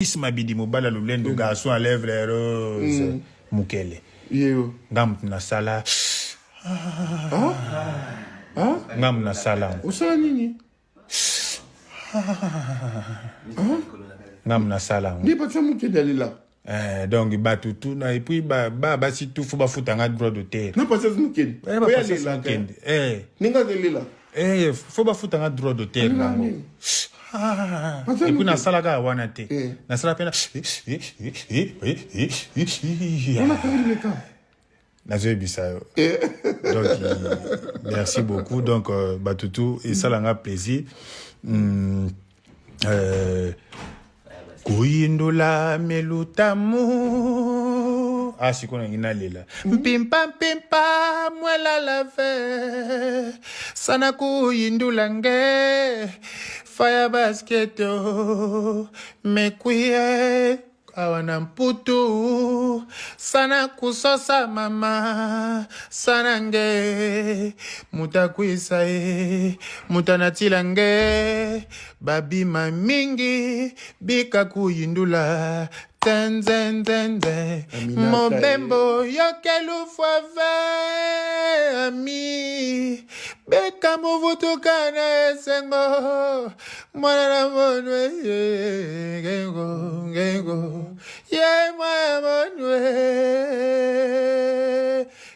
Patrice Mabidi mobali ya lolendo garçon à lèvres rose mokele. Yeyo. Nga moto nasala. Ah? Nga moto nasala. Osala nini? Nga moto nasala yango. Nde Patrice Mukende alela. Eh, donc bato tu na et puis ba ba basi tu fo bafuta nga droit d'auteur. Na Patrice Mukende. Eh, ba Oyo Patrice alelaka. Mukende. Eh. Ndenge azelela. Eh, fo bafuta nga droit d'auteur Alela nango. nini? Ah, Patrice et puis Mukende. nasalaka wana te. Eh. Nasala mpe na Wana Karine Meka. Nazoyebisa yo. Eh. Donc merci beaucoup. Donc bato tu esalanga plaisir. Kuyindula melutamu ah sikoyo nangi nalela mpimpa mpimpa mwelala ve sana kuyindula nge fire basket oh, mekwie awa na mputu sana kusosa mama sana nge moto akwisa ye moto anatila nge babima mingi bika kuyindula tenzenzenze Aminata, mobembo yokelufwave ami beka movutuka na esengo mwana na monwe ye, ngengo ngengo ye mwana monwe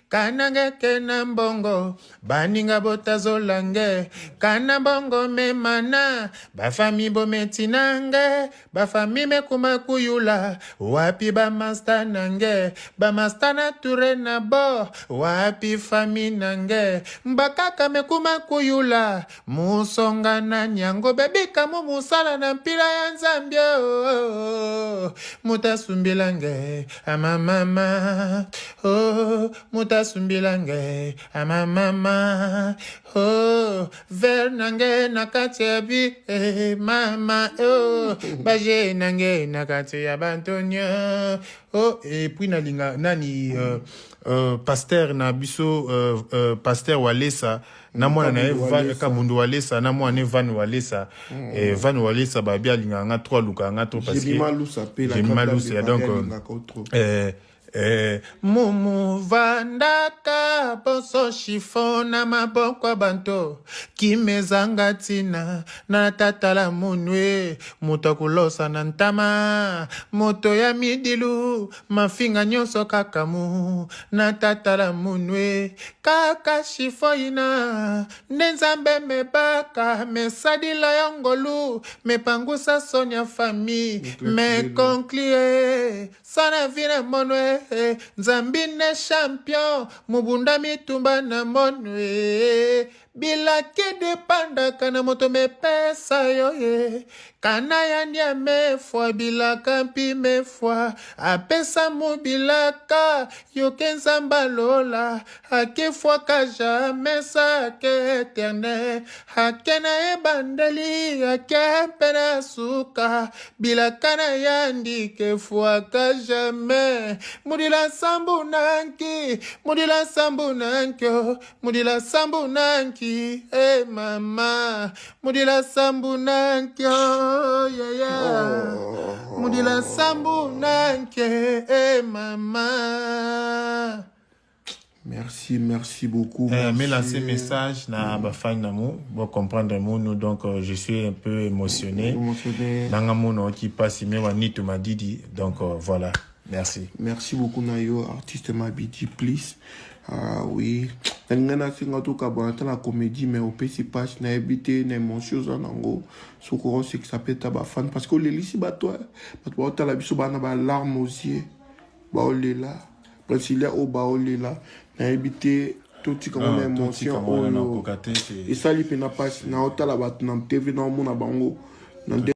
kana ngeke na mbongo baninga botazola nge kana mbongo memana bafami bometina nge bafami mekuma kuyula wapi bamasta na nge bamasta na ture na bo wapi fami na nge mbakaka mekuma kuyula musonga na nyango bebika mu musala na mpila ya nzambe oh, mutasumbila nge amamama oh, mutasumbila nge amamama oh, ver na nge na kati ya bi eh, mama oh, baje na nge na kati ya bantonio oh, et puis nalinga nani pasteur na biso pasteur Walesa na mwana na ye. Kabundu Walesa. Kabundu Walesa na mwana ye Van Walesa. Van Walesa babi alingaka nga trop, alukaka nga trop parce que Jemima Lusa pe la Jemima grande dame Lusa, de donc, Paris alingaka yo trop. Mumu vandaka poso chiffon na maboko ya banto kimezanga ntina na tatala munwe moto akulosa na ntama moto ya midilu mafinga nyonso kaka mu na tatala munwe kaka chiffon ina nde nzambe mebaka mesadila yo ngolu mepangusa soni ya famille meconclue sana vi na monwe nzambi ne champion mobunda mitumba na monwe bilaki depandaka na moto mepesa yo ye kana yandi amefwa bilaka mpi mefwa apesa mobilaka yoke nzambe alola akefwaka jamais sa ake éternel ake na ebandeli ake mpe na suka bilaka na yandi kefwaka jamais mudila sambu nanki mudila sambu nankyo mudila sambu nanki e mama mudila sambu nankyo yeah, yeah. Oh. Mudila sambu nanke e mama. Merci, merci beaucoup. Mais Merci. Lancer message na bafani na mu bo comprendre munu. Donc je suis un peu émotionné. Émotionné. Nanga munu oki pasi me wanitu madidi. Donc voilà, merci. Merci beaucoup na yo, artiste Mabidi, please. Ah oui. Nalinga nasenga tokabwana ata na comédie, mais opesi pasi, nayebi te na émotion oza nango soki okosekisa mpe ta bafan parce que olelisi bato eh. Bato baotala biso bana balarme aux yeux baolela Princilia oyo baolela nayebi te totika ngo na émotion oyo nakoka te esali mpena mpasi naotala bato na TV naomona bango na nde.